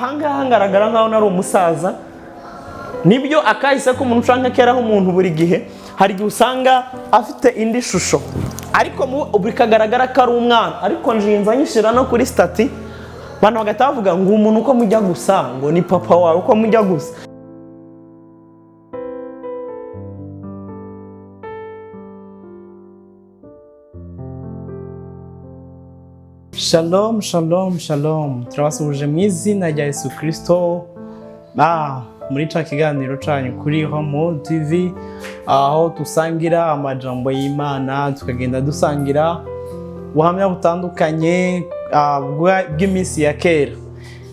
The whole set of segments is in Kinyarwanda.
Ahangaha ngaragara nkaho nari umusaza. Nibyo, akahise k'umuntu canke keraho umuntu buri gihe hari igihe usanga afite indi shusho, ariko bikagaragara ko ari umwana. Ariko njinza nyishyira no kuri status, abantu bagahita bavuga ngo umuntu uko mujya gusa, ngo ni papa wawe uko mujya gusa. Shalom, shalom, shalom. Turabasuhuje mu izina rya Yesu Kristo. Muri ca kiganiro canyu kuri Homo TV, aho dusangira amajambo y'Imana, tukagenda dusangira ubuhamya butandukanye bw'iminsi ya kera.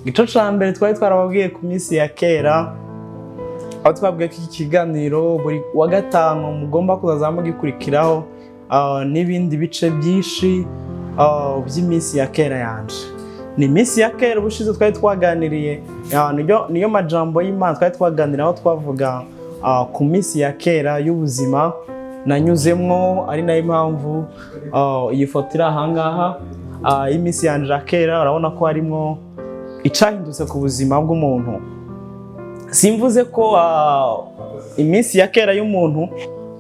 Igice ca mbere twari twarababwiye ku minsi ya kera, aho twabwiye ko iki kiganiro buri wa gatanu mugomba kuzaza mugikurikiraho, n'ibindi bice byinshi by'iminsi ya kera yanje. Ni iminsi ya kera. Ubushize twari twaganiriye, niyo majambo y'Imana twari twaganiriye, aho twavuga ku minsi ya kera y'ubuzima nanyuzemwo, ari nayo mpamvu iyi foto iri ahangaha y'iminsi yanje ya kera. Urabona ko harimwo icahindutse ku buzima bw'umuntu. Simvuze ko iminsi ya kera y'umuntu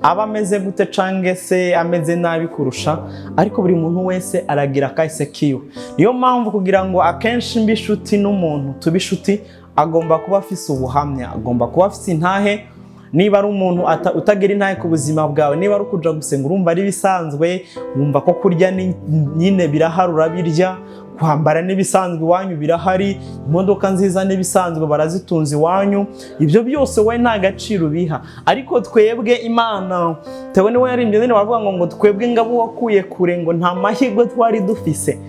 aba ameze gute cange se ameze nabi kurusha, ariko buri muntu wese aragira akahise kiwe. Niyo mpamvu kugira ngo akenshi mbe inshuti n'umuntu, tube inshuti, agomba kuba afise ubuhamya, agomba kuba afise intahe. Niba ari umuntu utagira intahe ku buzima bwawe, niba ari ukuja gusenga urumva ari bisanzwe, wumva ko kurya nyine birahari urabirya, kwambara n'ibisanzwe iwanyu birahari, imodoka nziza n'ibisanzwe barazitunze iwanyu, ibyo byose wowe nta gaciro ubiha. Ariko twebwe Imana tewe niwe yarimbye nyine, baravuga ngo twebwe ngabo wakuye kure, ngo nta mahirwe twari dufise.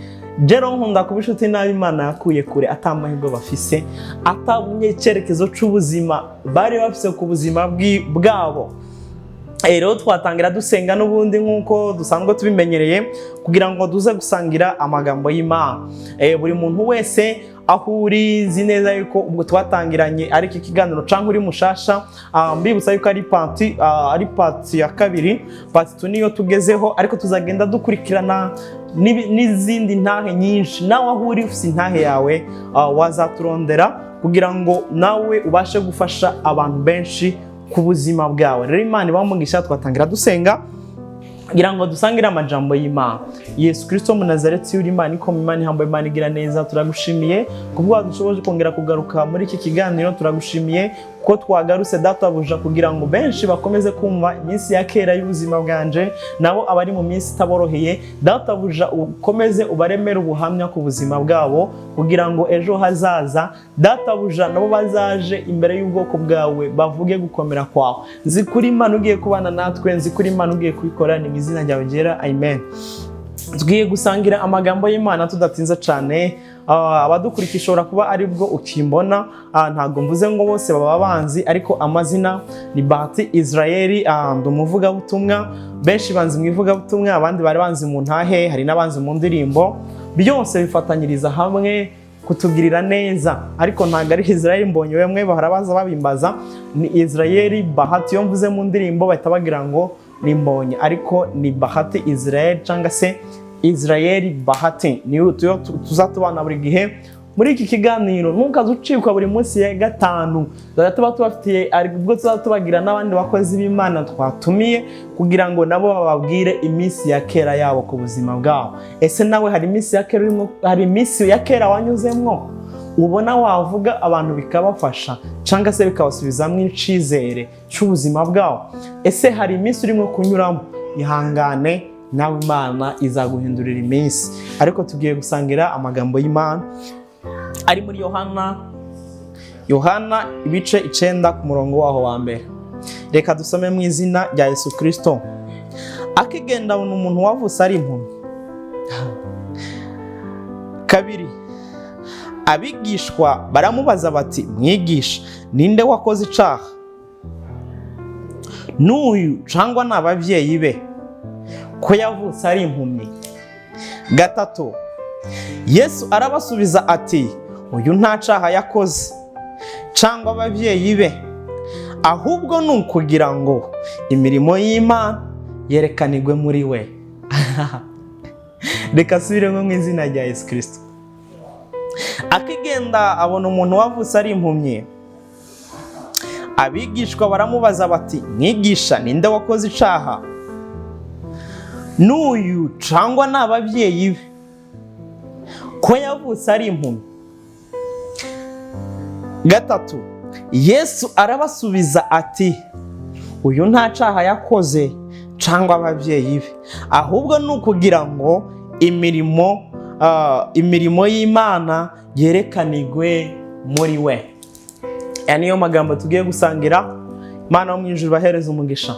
Rero nkunda kuba inshuti n'abo Imana yakuye kure, ata mahirwe bafise, atabonye icyerekezo c'ubuzima bari bafise ku buzima bwabo. Rero twatangira dusenga n'ubundi nk'uko dusanzwe tubimenyereye, kugira ngo duze gusangira amagambo y'Imana. Buri muntu wese aho uri, nzi neza yuko ubwo twatangiranye ariko ikiganiro canke uri mushasha, mbibutsa yuko ari part ya kabiri, part 2 niyo tugezeho, ariko tuzagenda dukurikirana n'izindi ntahe nyinshi. Nawe aho uri ufise intahe yawe, wazaturondera kugira ngo nawe ubashe gufasha abantu benshi ku buzima bwawe. Rero Imana ibahe umugisha. Twatangira dusenga kugira ngo dusangire amajambo y'Imana. Yesu Kristo mu Nazareti, uri Imana ikoma, Imana ihambaye, Imana igira neza, turagushimiye kubwo wadushoboje kongera kugaruka muri iki kiganiro. Turagushimiye ko twagarutse, databuja, kugira ngo benshi bakomeze kumva iminsi ya kera y'ubuzima bwanje, nabo abari mu minsi itaboroheye, databuja, ukomeze ubaremere ubuhamya ku buzima bwabo, kugira ngo ejo hazaza, databuja, nabo bazaje imbere y'ubwoko bwawe bavuge gukomera kwawe. Nzi kuri Imana ugiye kubana natwe, nzi kuri Imana ugiye kubikora, ni mu izina ryawe ryera, amen. Tugiye gusangira amagambo y'Imana tudatinze cyane. Abadukurikiye ushobora kuba aribwo ukimbona, ntabwo mvuze ngo bose baba banzi, ariko amazina ni Bahati Israel, ndi umuvugabutumwa. Benshi banzi mu ivugabutumwa, abandi bari banzi mu ntahe, hari n'abanzi mu ndirimbo. Byose bifatanyiriza hamwe kutugirira neza, ariko ntabwo ari Israel Mbonyi bamwe bahora baza babimbaza, ni Israel Bahati. Iyo mvuze mu ndirimbo bahita bagira ngo ni Mbonyi, ariko ni Bahati Israel cyangwa se Israel Bahati. Ni tuzatubana buri gihe muri iki kiganiro, ntukaze ucikwa. Buri munsi ya gatanu tuzajya tuba tubafitiye, ubwo tuzajya tubagira n'abandi bakozi b'Imana twatumiye kugira ngo nabo bababwire iminsi ya kera yabo ku buzima bwabo. Ese nawe hari iminsi ya kera urimo, hari iminsi ya kera wanyuzemwo ubona wavuga abantu bikabafasha cyangwa se bikabasubizamo icyizere cy'ubuzima bwabo? Ese hari iminsi urimo kunyuramo? Ihangane, nawe Imana izaguhindurira iminsi. Ariko tugiye gusangira amagambo y'Imana ari muri Yohana ibice 9 ku murongo waho wa mbere. Reka dusome mu izina rya Yesu Kristo. Akigenda abona umuntu wavutse ari impumyi. 2, abigishwa baramubaza bati: "Mwigisha, ninde wakoze icaha, n'uyu cyangwa ni ababyeyi be, ko yavutse ari impumyi?" 3, Yesu arabasubiza ati: "Uyu nta caha yakoze cyangwa ababyeyi be, ahubwo ni ukugira ngo imirimo y'Imana yerekanirwe muri we." Reka asubiremo mu izina rya Yesu Kristo. Akigenda Agenda abona umuntu wavutse ari impumyi. Abigishwa baramubaza bati: "Mwigisha, ninde wakoze icaha, n'uyu cangwa ni ababyeyi be, ko yavutse ari impumyi?" Gatatu, Yesu arabasubiza ati: "Uyu nta caha yakoze cangwa ababyeyi be, ahubwo ni ukugira ngo imirimo y'Imana yerekanirwe muri we." Aya niyo magambo tugiye gusangira. Imana yo mu ijuru bahereza umugisha.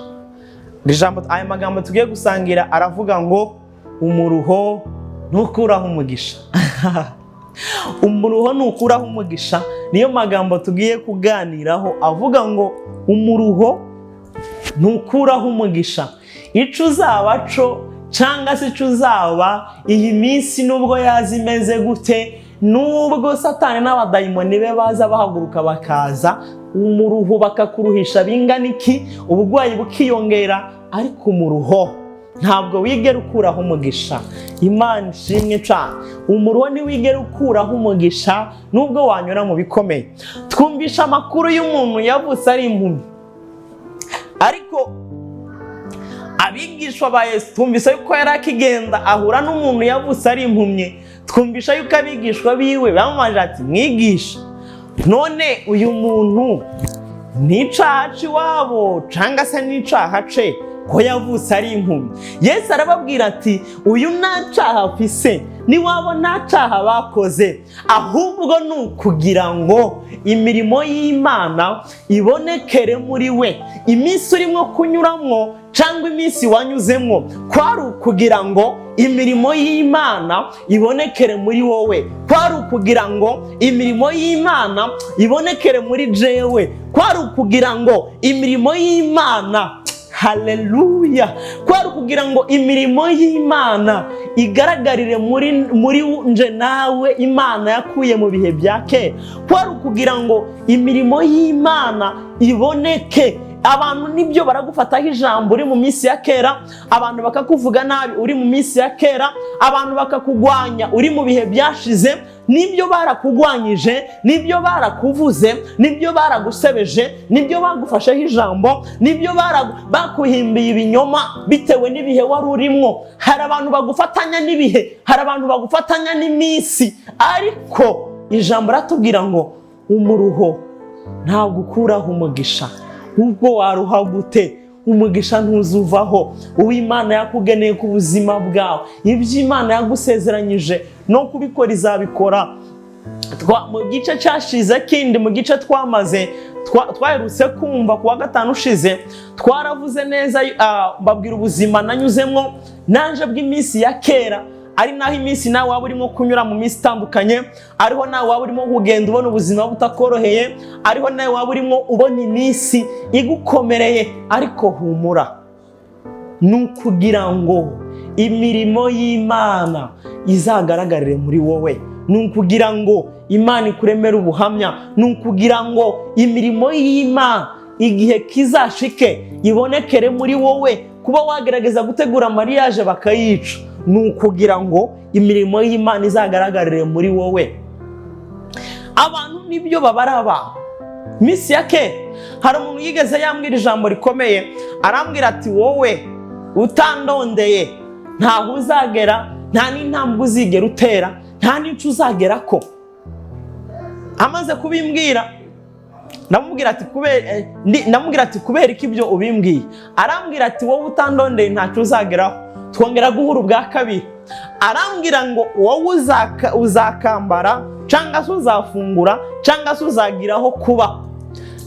Ijambo, aya magambo tugiye gusangira aravuga ngo: "Umuruho ntukuraho umugisha." Umuruho ntukuraho umugisha, niyo magambo tugiye kuganiraho, avuga ngo umuruho ntukuraho umugisha. Ico uzaba co cyangwa se ico uzaba iyi minsi, nubwo yaza imeze gute, nubwo Satani n'abadayimoni be baza bahaguruka bakaza umuruho bakakuruhisha bingana iki, uburwayi bukiyongera, ariko umuruho ntabwo wigera ukuraho umugisha. Imana ishimwe cyane. Umuruho ntiwigera ukuraho umugisha nubwo wanyura mu bikomeye. Twumvisha amakuru y'umuntu yavutse ari impumyi, ariko abigishwa ba Yesu, twumvise yuko yari akigenda ahura n'umuntu yavutse ari impumyi. Twumvisha yuko abigishwa biwe bamubaje ati: "Mwigisha, none uyu muntu n'icaha iwabo cyangwa se n'icaha ce, ko yavutse ari impumyi?" Yesu arababwira ati: "Uyu nta caha afise, n'iwabo nta caha bakoze, ahubwo ni ukugira ngo imirimo y'Imana ibonekere muri we." Iminsi urimo kunyuramo cyangwa iminsi wanyuzemo, kwari ukugira ngo imirimo y'Imana ibonekere muri wowe, kwari ukugira ngo imirimo y'Imana ibonekere muri jewe, kwari ukugira ngo imirimo y'Imana, haleluya, kwari ukugira ngo imirimo y'Imana igaragarire muri nje nawe Imana yakuye mu bihe bya kera, kwari ukugira ngo imirimo y'Imana iboneke. Abantu nibyo baragufataho ijambo uri mu minsi ya kera, abantu bakakuvuga nabi uri mu minsi ya kera, abantu bakakugwanya uri mu bihe byashize. Nibyo barakugwanyije, nibyo barakuvuze, nibyo baragusebeje, nibyo bagufasheho ijambo, nibyo bakuhimbiye ibinyoma bitewe n'ibihe wari urimo. Hari abantu bagufatanya n'ibihe, hari abantu bagufatanya n'iminsi, ariko ijambo ratubwira ngo umuruho ntabwo ukuraho umugisha. Ubwo waruha gute, umugisha ntuzuvaho. Uw'Imana yakugeneye ku buzima bwawe, ibyo Imana yagusezeranyije no kubikora izabikora. Mu gice cyashize kindi, mu gice twamaze, twaherutse kumva ku wa gatanu ushize, twaravuze neza, mbabwira ubuzima nanyuzemo nanje bw'iminsi ya kera, ari naho iminsi nawe waba urimo kunyura mu minsi itandukanye, ariho nawe waba urimo kugenda ubona ubuzima butakoroheye, ariho nawe waba urimo ubona iminsi igukomereye. Ariko humura, ni ukugira ngo imirimo y'Imana izagaragarire muri wowe, ni ukugira ngo Imana ikuremere ubuhamya, ni ukugira ngo imirimo y'Imana igihe kizashike ibonekere muri wowe. Kuba wagerageza gutegura mariage bakayica, ni ukugira ngo imirimo y'Imana izagaragarire muri wowe. Abantu nibyo babara abantu minsi ya kera. Hari umuntu yigeze yambwira ijambo rikomeye, arambwira ati: "Wowe utandondeye ntaho uzagera, nta n'intambwe uzigera utera, nta n'icyo uzagera." Ko amaze kubimbwira, ndamubwira ati: "Kubera ko ibyo ubimbwiye?" Arambwira ati: "Wowe utandondeye ntacyo uzageraho." Twongera guhura ubwa kabiri, arambwira ngo: "Wowe uzakambara cyangwa se uzafungura cyangwa se uzagiraho kuba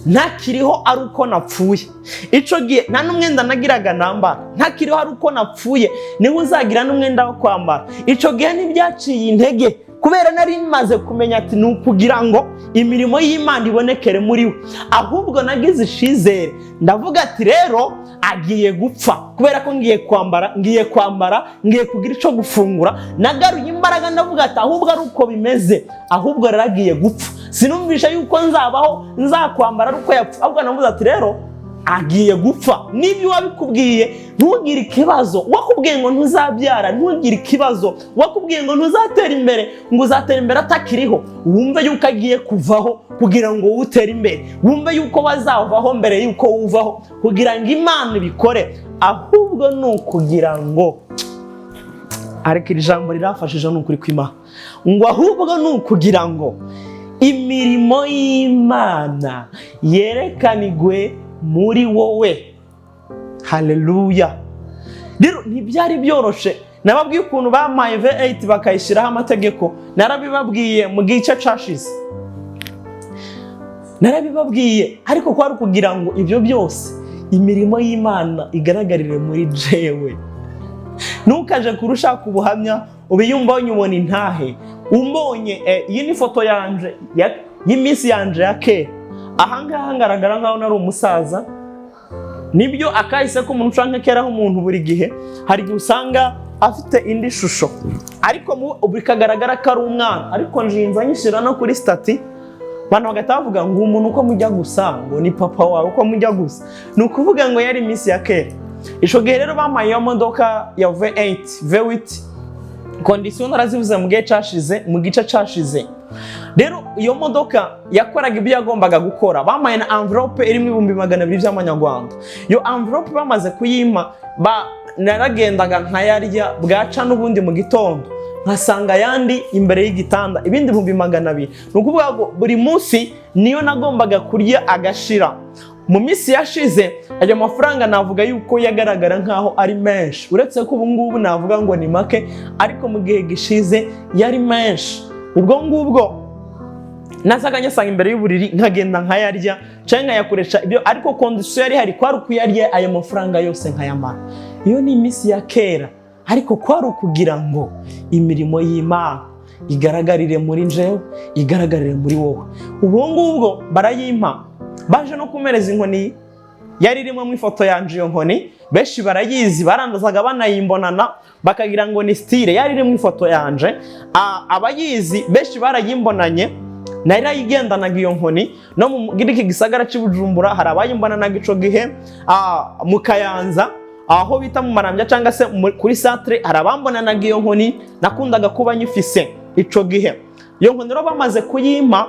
ntakiriho ari uko napfuye." Icyo gihe nta n'umwenda nagiraga nambara. "Ntakiriho ari uko napfuye, niwe uzagira n'umwenda wo kwambara." Icyo gihe ntibyaciye intege, kubera nari maze kumenya ati ni ukugira ngo imirimo y'Imana ibonekere muri we. Ahubwo nagize ishizere, ndavuga ati: "Rero agiye gupfa kubera ko ngiye kwambara, ngiye kwambara, ngiye kugira icyo gufungura." Nagaruye imbaraga, ndavuga ati: "Ahubwo ari uko bimeze, ahubwo rero agiye gupfa." Sinumvisha yuko nzabaho, nzakwambara ari uko yapfa, ahubwo navuze ati rero Agiye gupfa. N'ibyo wabikubwiye, ntugire ikibazo. Wakubwiye ngo ntuzabyara, ntugire ikibazo. Wakubwiye ngo ntuzatera imbere, ngo uzatera imbere atakiriho, wumve yuko agiye kuvaho kugira ngo wowe utere imbere. Wumve yuko wazavaho mbere yuko wuvaho kugira ngo Imana ibikore. Ahubwo ni ukugira ngo, ariko iri jambo rirafashije, ni ukuri kw'Imana, ngo ahubwo ni ukugira ngo imirimo y'Imana yerekanigwe muri wowe. Haleluya! Rero ntibyari byoroshe. Nababwiye ukuntu bampaye V8 bakayishyiraho amategeko. Narabibabwiye mu gice cashize, narabibabwiye. Ariko kwari ukugira ngo ibyo byose, imirimo y'Imana igaragarire muri jewe. Ntukaje kure ushaka ubuhamya. Ubu iyo umbonye ubona intahe umbonye. Iyi ni ifoto yanje y'iminsi yanje ya kera. Ahangaha ngaragara nkaho nari umusaza. Nibyo, akahise k'umuntu canke keraho umuntu buri gihe hari igihe usanga afite indi shusho, ariko bikagaragara ko ari umwana. Ariko njinza nyishyira no kuri status, abantu bagahita bavuga ngo umuntu uko mujya gusa, ngo ni papa wawe uko mujya gusa. Ni ukuvuga ngo yari iminsi ya kera. Ico gihe rero bampaye iyo modoka ya V8, V8 condition narazivuze mu gihe cashize, mu gice cashize. Rero iyo modoka yakoraga ibyo yagombaga gukora. Bampaye na envelope irimo 200,000 by'amanyarwanda. Iyo envelope bamaze kuyimpa, naragendaga nkayarya, bwaca n'ubundi mu gitondo nkasanga ayandi imbere y'igitanda, ibindi 200,000. Ni ukuvuga ngo buri munsi niyo nagombaga kurya agashira. Mu minsi yashize ayo mafaranga navuga yuko yagaragara nkaho ari menshi, uretse ko ubu ngubu navuga ngo ni make, ariko mu gihe gishize yari menshi. Ubwo ngubwo nazaga nyasanga imbere y'uburiri, nkagenda nkayarya cyangwa nkayakoresha ibyo, ariko condition yari ihari kwari ukuyarya ayo mafaranga yose nkayamara. Iyo ni iminsi ya kera, ariko kwari ukugira ngo imirimo y'Imana igaragarire muri njyewe, igaragarire muri wowe. Ubu ngubwo barayimpa, baje no kumereza inkoni yari irimo mu ifoto yanje. Iyo nkoni benshi barayizi, barandazaga banayimbonana bakagira ngo ni style. Yari irimo ifoto yanje. Abayizi benshi barayimbonanye, narayigendanaga iyo nkoni. No muri iki gisagara cy'i Bujumbura hari abayimbonanaga ico gihe, mu Kayanza aho bita mu Marambya cyangwa se kuri centre, hari abambonanaga iyo nkoni nakundaga kuba nyifise ico gihe. Iyo nkoni rero bamaze kuyimpa,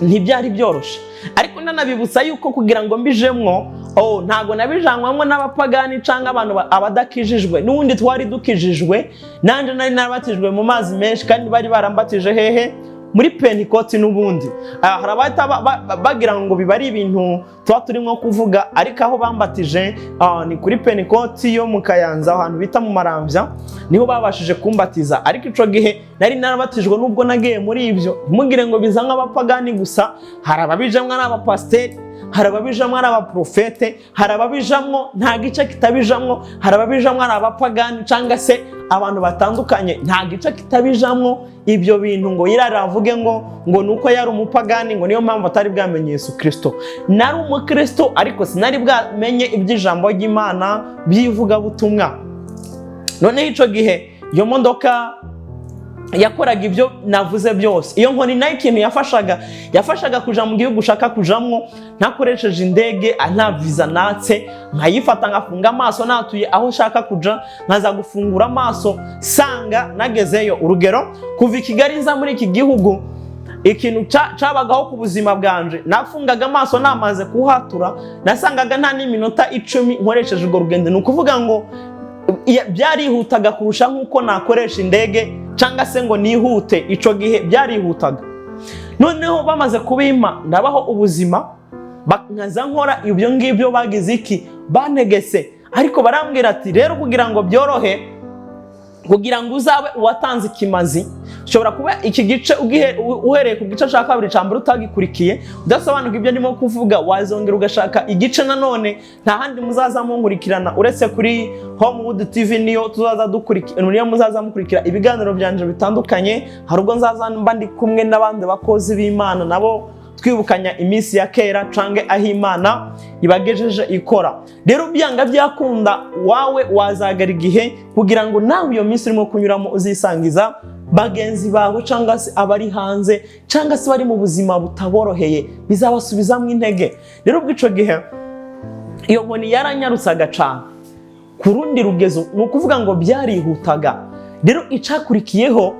ntibyari byoroshe. Ariko nanabibutsa yuko kugira ngo mbijemwo, oh, ntago nabijanwamo n'abapagani cyangwa abantu abadakijijwe. N'ubundi twari dukijijwe, nanjye nari narabatijwe mu mazi menshi, kandi bari barambatije hehe? Muri Pentikoti. N'ubundi hari abahita bagira ngo biba ari ibintu tuba turimo kuvuga, ariko aho bambatije ni kuri Pentikoti yo mu Kayanza, ahantu bita mu Marambya, niho babashije kumbatiza. Ariko ico gihe nari narabatijwe. Nubwo nagiye muri ibyo, ntimugire ngo biza nk'abapagani gusa. Hari ababijamwo ari abapasiteri, hari ababijamwo ari abaprofete, hari ababijamwo, nta gice kitabijamwo. Hari ababijamwo ari abapagani cyangwa se abantu batandukanye, nta gice kitabijamwo ibyo bintu, ngo yirare avuge ngo ni uko yari umupagani, ngo niyo mpamvu atari bwamenye Yesu Kirisito. Nari umukristo, ariko sinari bwamenye iby'ijambo ry'Imana by'ivugabutumwa. Noneho icyo gihe iyo modoka yakoraga ibyo navuze byose. Iyo nkoni nayo ikintu yafashaga, yafashaga kuja mu gihugu ushaka kujamwo ntakoresheje indege, nta visa natse. Nkayifata, nkafunga amaso natuye aho nshaka kuja, nkaza gufungura amaso sanga nagezeyo. Urugero, kuva i Kigali nza muri iki gihugu, ikintu cabagaho ku buzima bwanje, nafungaga amaso namaze kuhatura, nasangaga nta n'iminota 10 nkoresheje urwo rugendo. Ni ukuvuga ngo byarihutaga kurusha nk'uko nakoresha indege cyangwa se ngo nihute. Ico gihe byarihutaga. Noneho bamaze kubimpa, ndabaho ubuzima, nkaza nkora ibyo ngibyo bagize iki, bantegese. Ariko barambwira ati rero kugira ngo byorohe, kugira ngo uzabe uwatanze ikimazi, ushobora kuba iki gice uhereye ku gice cya kabiri, cya mbere utagikurikiye, udasobanuka ibyo ndimo kuvuga, wazongera ugashaka igice nanone. Nta handi muzaza munkurikirana uretse kuri Homewood TV, niyo tuzaza dukurikira, niyo muzaza mukurikira ibiganiro byanje bitandukanye. Hari ubwo nzaza mba ndi kumwe n'abandi bakozi b'Imana nabo, twibukanya iminsi ya kera cange aho Imana ibagejeje ikora. Rero byanga byakunda, wawe wazagara igihe kugira ngo nawe iyo minsi urimo kunyuramo uzisangiza bagenzi bawe, cyangwa se abari hanze, cyangwa se bari mu buzima butaboroheye, bizabasubizamo intege. Rero ubwo ico gihe Iyo nkoni yaranyarutsaga cyane ku rundi rugezo, ni ukuvuga ngo byarihutaga. Rero icakurikiyeho,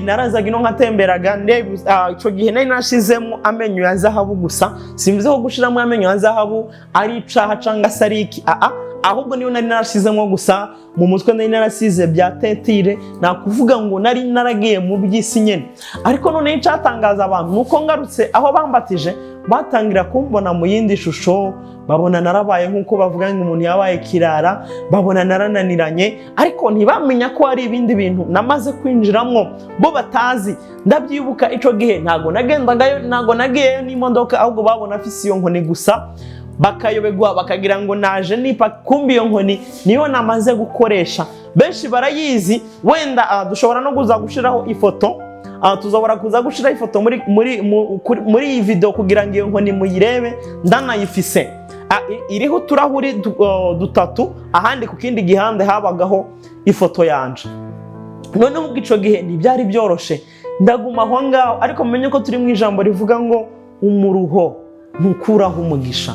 narazaga ino nkatemberaga ndeba. Ico gihe nari nashizemo amenyo ya zahabu gusa. Simvuze ko gushiramo amenyo ya zahabu ari icaha canga se ari iki, aa, ahubwo niyo nari narashizemo gusa. Mu mutwe nari narasize bya teinture, nakuvuga ngo nari naragiye mu by'isi nyene. Ariko noneho icatangaza abantu nuko ngarutse aho bambatije, batangira kumbona mu yindi shusho, babona narabaye nk'uko bavuga ngo umuntu yabaye kirara, babona narananiranye, ariko ntibamenya ko hari ibindi bintu namaze kwinjiramo bo batazi. Ndabyibuka ico gihe ntago nagendagayo, ntago nagiyeyo n'imodoka, ahubwo babona afise iyo nkoni gusa bakayoberwa, bakagira ngo naje nipa, kumbi iyo nkoni niyo namaze gukoresha. Benshi barayizi wenda, dushobora no kuza gushiraho ifoto, tuzobora kuza gushiraho ifoto muri iyi video kugira ngo iyo nkoni muyirebe. Ndanayifise. Iriho uturahuri dutatu, ahandi ku kindi gihande habagaho ifoto yanje. Noneho ubwo ico gihe ntibyari byoroshe, ndaguma aho ngaho. Ariko mumenye ko turi mu ijambo rivuga ngo umuruho ntukuraho umugisha.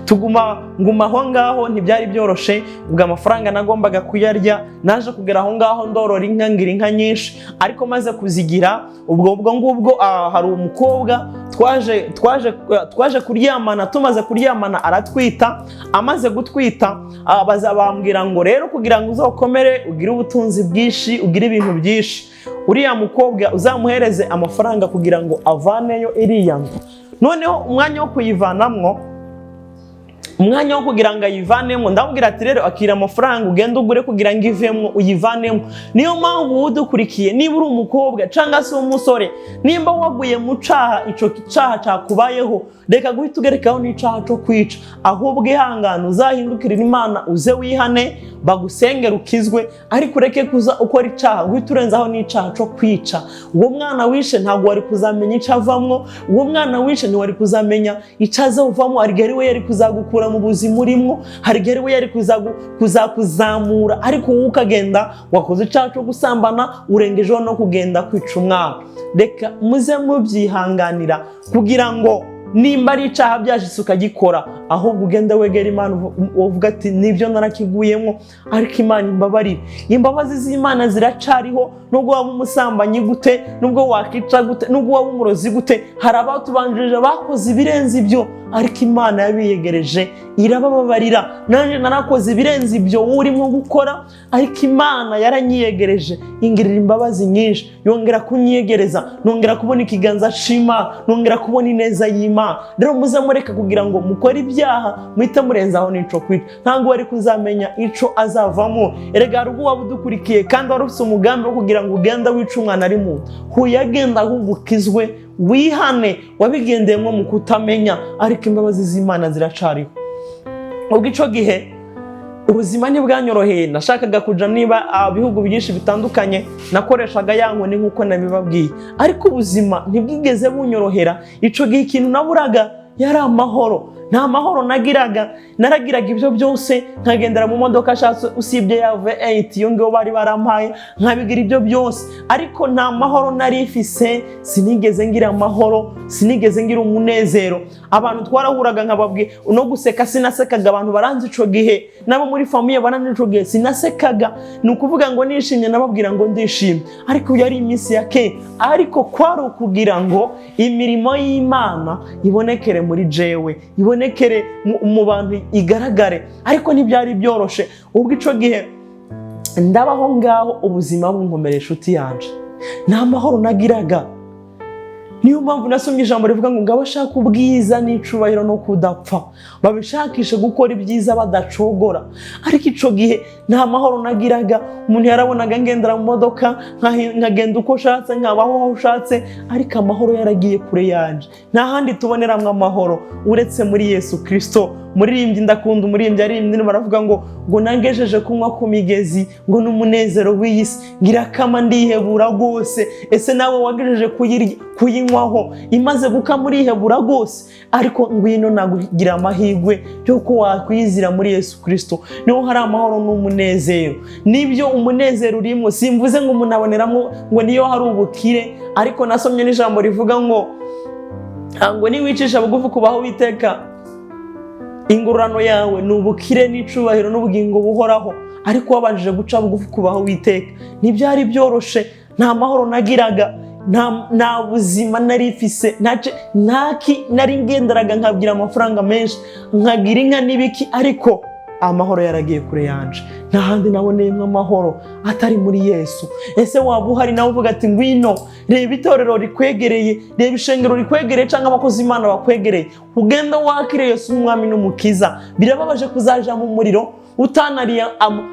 Tuguma nguma aho ngaho, ntibyari byoroshe. Ubwo amafaranga nagombaga kuyarya. Naje kugera aho ngaho ndorora inka, ngira inka nyinshi, ariko maze kuzigira ubwo ngubwo, hari umukobwa twaje kuryamana. Tumaze kuryamana aratwita. Amaze gutwita, baza bambwira ngo rero kugira ngo uzokomere, ugire ubutunzi bwinshi, ugire ibintu byinshi, uriya mukobwa uzamuhereze amafaranga kugira ngo avaneyo iriya nzu. Noneho umwanya wo kuyivanamwo, umwanya wo kugira ngo ayivanemo, ndamubwira ati rero akira amafaranga, ugende ugure kugira ngo ivemo, uyivanemo. Niyo mpamvu wowe udukurikiye, niba uri umukobwa cyangwa se umusore, nimba waguye mu caha, ico caha cakubayeho, reka guhita ugerekaho n'icaha co kwica. Ahubwo ihangane, uzahindukirira Imana, uze wihane, bagusengera ukizwe, ariko ureke kuza ukora icaha guhita urenzaho n'icaha co kwica. Uwo mwana wishe ntabwo wari kuzamenya ico avamwo. Uwo mwana wishe ntiwari kuzamenya ico azovamwo. Hari igihe ari we yari kuzagukura mu buzima urimo, hari igihe ari we yari kuzakuzamura, ariko wowe ukagenda wakoze icaha co gusambana, urengejeho no kugenda kwica umwana. Reka muze mubyihanganira, kugira ngo nimba ari icaha byashitse ukagikora, ahubwo ugenda wegera Imana, uvuga ati nibyo narakiguyemo, ariko Imana imbabarire. Imbabazi z'Imana ziracariho. Nubwo waba umusambanyi gute, nubwo wakica gute, nubwo waba umurozi gute, hari abatubanjirije bakoze ibirenze ibyo, ariko Imana yabiyegereje irabababarira. Nanjye narakoze ibirenze ibyo wowe urimo gukora, ariko Imana yaranyiyegereje, ingirira imbabazi nyinshi, yongera kunyiyegereza, nongera kubona ikiganza c'Imana, nongera kubona ineza y'Imana. Rero muze mureka kugira ngo mukore ibyaha muhite murenzaho n'ico kwica. Ntabwo wari kuzamenya ico azavamo. Erega hari ubwo waba udukurikiye kandi wari ufite umugambi wo kugira ngo ugende wice umwana ari mu nda. Huyagenda, ahubwo ukizwe, wihane. Wabigendeyemo mu kutamenya, ariko imbabazi z'Imana ziracariho. Ubwo ico gihe ubuzima ntibwanyoroheye. Nashakaga kuja niba bihugu byinshi bitandukanye, nakoreshaga ya nkoni nk'uko nabibabwiye, ariko ubuzima ntibwigeze bunyorohera. Ico gihe ikintu naburaga yari amahoro. Nta mahoro nagiraga. Naragiraga ibyo byose, nkagendera mu modoka ashatse, usibye ya V8 iyo ngiyo bari barampaye, nkabigira ibyo byose, ariko nta mahoro nari ifise. Sinigeze ngira amahoro, sinigeze ngira umunezero. Abantu twarahuraga nkababwira, no guseka sinasekaga. Abantu baranzi ico gihe, nabo muri famille baranzi ico gihe, sinasekaga. Ni ukuvuga ngo nishimye nababwira ngo ndishimye, ariko yari iminsi ya kera. Ariko kwari ukugira ngo imirimo y'Imana ibonekere muri jewe, ibonekere mu bantu, igaragare, ariko ntibyari byoroshe. Ubwo ico gihe ndabaho ngaho, ubuzima bunkomerera, inshuti yanje, nta mahoro nagiraga. Niyo mpamvu nasomye ijambo rivuga ngo abashaka ubwiza n'icubahiro no kudapfa babishakishe gukora ibyiza badacogora. Ariko ico gihe nta mahoro nagiraga. Umuntu yarabonaga ngendera mu modoka, nkagenda uko ushatse, nkabaho aho ushatse, ariko amahoro yaragiye kure yanje. Nta handi tuboneramwo amahoro uretse muri Yesu Kirisito. Muririmbyi, ndakunda umuririmbyi aririmbyi, baravuga ngo nangejeje kunywa ku migezi ngo n'umunezero w'iyi si, ngirakama ndihebura rwose. Ese nawe wagejeje kuyinywaho, imaze gukama urihebura rwose? Ariko ngwino, nakugira amahirwe y'uko wakwizira muri Yesu Kirisito, niho hari amahoro n'umunezero. Nibyo, umunezero urimo. Simvuze ngo umuntu aboneramo ngo niyo hari ubukire, ariko nasomye n'ijambo rivuga ngo niwicisha bugufi kubaho Uwiteka. Ingororano yawe ni ubukire n'icubahiro n'ubugingo buhoraho, ariko wabanjije guca bugufi kubaho Uwiteka. Ntibyari byoroshe, nta mahoro nagiraga, nta buzima nari mfise, ntaki nari ngenderaga, nkagira amafaranga menshi, nkagira inka n'ibiki, ariko amahoro yaragiye kure yanje. Nta handi naboneyemo amahoro atari muri Yesu. Ese waba uhari nawe uvuga ati: "Ngwino reba itorero rikwegereye, reba ishengero rikwegereye cyangwa abakozi Imana bakwegereye, ugenda wakire Yesu umwami n'umukiza"? Birababaje kuzaja mu muriro utanariye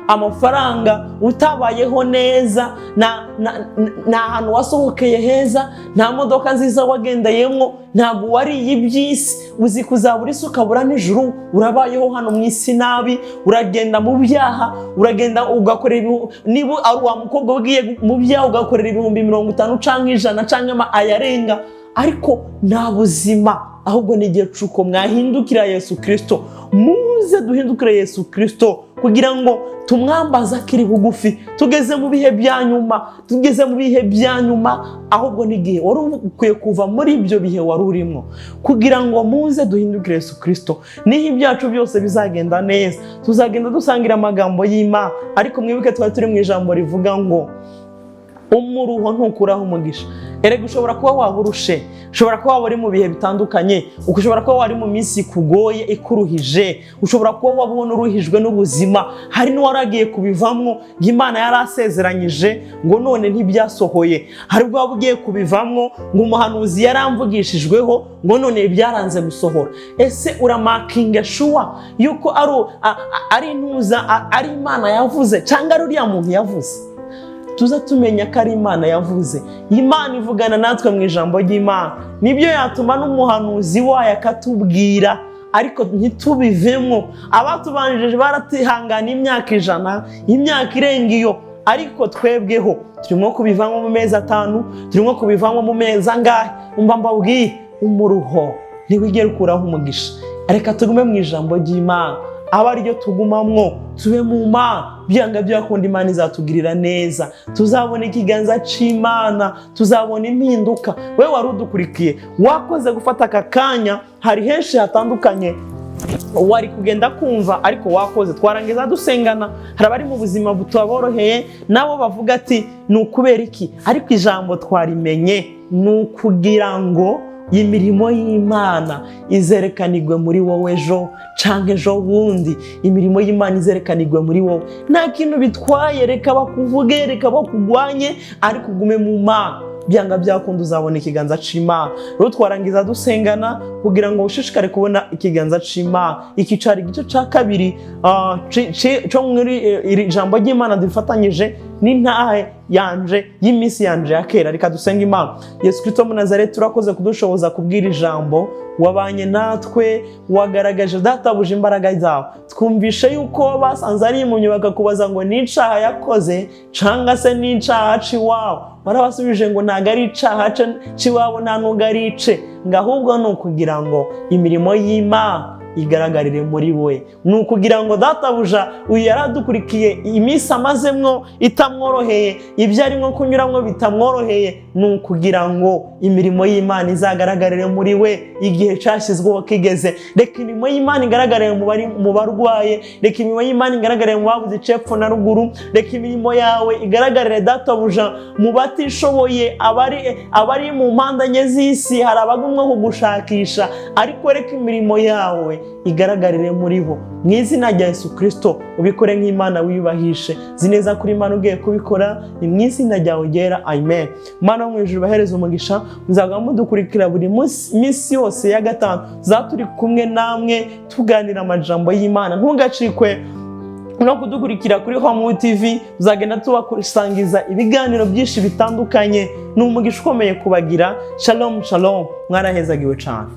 amafaranga, utabayeho neza, nta hantu wasohokeye heza, nta modoka nziza wagendeyemo, ntabwo wariye iby'isi. Uzi kuzabura isi ukabura n'ijuru? Urabayeho hano mu isi nabi, uragenda mu byaha, uragenda ugakorera, niba ari wa mukobwa ugiye mu byaha ugakorera 50,000 cyangwa 100 cyangwa ayarenga, ariko nta buzima. Ahubwo ni igihe cuko mwahindukira Yesu Kirisito. Muze duhindukire Yesu Kirisito kugira ngo tumwambaze akiri bugufi. Tugeze mu bihe bya nyuma, tugeze mu bihe bya nyuma. Ahubwo n'igihe wari ukwiye kuva muri ibyo bihe wari urimo kugira ngo muze duhindukire Yesu Kirisito, niho ibyacu byose bizagenda neza. Tuzagenda dusangira amagambo y'Imana, ariko mwibuke twari turi mu ijambo rivuga ngo umuruho ntukuraho umugisha. Erega ushobora kuba waba urushe, ushobora kuba waba uri mu bihe bitandukanye, ushobora kuba wari mu minsi ikugoye, ikuruhije, ushobora kuba waba ubona uruhijwe n'ubuzima. Hari n'uwaragiye kubivamwo ngo Imana yarasezeranyije, ngo none ntibyasohoye. Hari ubwo waba ugiye kubivamwo ngo umuhanuzi yaramvugishijweho, ngo none byaranze gusohora. Ese uramakinga sure yuko ari intuza, ari Imana yavuze cyangwa ari uriya muntu yavuze? Tuza tumenya ko ari Imana yavuze. Imana ivugana natwe mu ijambo ry'Imana. Nibyo, yatuma n'umuhanuzi wayo akatubwira, ariko ntitubivemo. Abatubanjije baratihangana imyaka 100, imyaka irenga iyo, ariko twebweho turimo kubivamo mu mezi 5, turimo kubivamo mu mezi angahe? Umva mbabwiye, umuruho ntiwigere ukuraho umugisha. Reka tugume mu ijambo ry'Imana, aba ariryo tugumamwo, tube mu Mana. Byanga byakunda Imana izatugirira neza, tuzabona ikiganza cy'Imana, tuzabona impinduka. We wari udukurikiye, wakoze gufata aka kanya. Hari henshi hatandukanye wari kugenda kumva, ariko wakoze. Twarangiza dusengana. Hari abari mu buzima butaboroheye, nabo bavuga ati: "Ni ukubera iki?" Ariko ijambo twarimenye, ni ukugira ngo imirimo y'Imana izerekanirwe muri wowe ejo canke ejo bundi. Imirimo y'Imana izerekanirwe muri wowe. Nta kintu bitwaye, reka bakuvuge, reka bakugwanye, ariko ugume mu Mana. Byanga byakunda uzabona ikiganza c'Imana. Rero twarangiza dusengana kugira ngo ushishikare kubona ikiganza c'Imana. Iki cari igice ca kabiri co muri iri jambo ry'Imana dufatanyije n'intahe yanje y'iminsi yanje ya kera. Reka dusenge Imana. Yesu Kristo mu Nazareti, turakoze kudushoboza kubwira ijambo. Wabanye natwe, wagaragaje databuje imbaraga zawe. Twumvishe yuko basanze ari impumyi, bakakubaza ngo ni icaha yakoze canga se ni icaha c'iwabo? Warabasubije ngo ntabwo ari icaha c'iwabo, nta nubwo ari ice, ngo ahubwo ni ukugira ngo imirimo y'Imana igaragarire muri we. Ni ukugira ngo databuja uyu yaradukurikiye, iminsi amazemwo itamworoheye, ibyo arimo kunyuramo bitamworoheye, ni ukugira ngo imirimo y'Imana izagaragarire muri we igihe cyashyizweho kigeze. Reka imirimo y'Imana igaragarire mu barwaye, reka imirimo y'Imana igaragarire mu babuze icepfo na ruguru, reka imirimo yawe igaragarire databuja mu batishoboye, abari mu mpande enye z'isi. Hari abagumwa kugushakisha, ariko reka imirimo yawe igaragarire muri bo. Mu izina rya Yesu Kirisito, ubikore nk'Imana wiyubahishe. Zi neza kuri Imana ugiye kubikora. Ni mu izina ryawe ryera, amen. Mana wo mu ijuru, bahereza umugisha. Muzaguma mudukurikira buri minsi yose ya gatanu, tuzaba turi kumwe namwe tuganira amajambo y'Imana. Ntugacikwe no kudukurikira kuri Home TV, tuzagenda tubasangiza ibiganiro byinshi bitandukanye. Ni umugisha ukomeye kubagira. Shalom shalom, mwarahezagiwe cyane.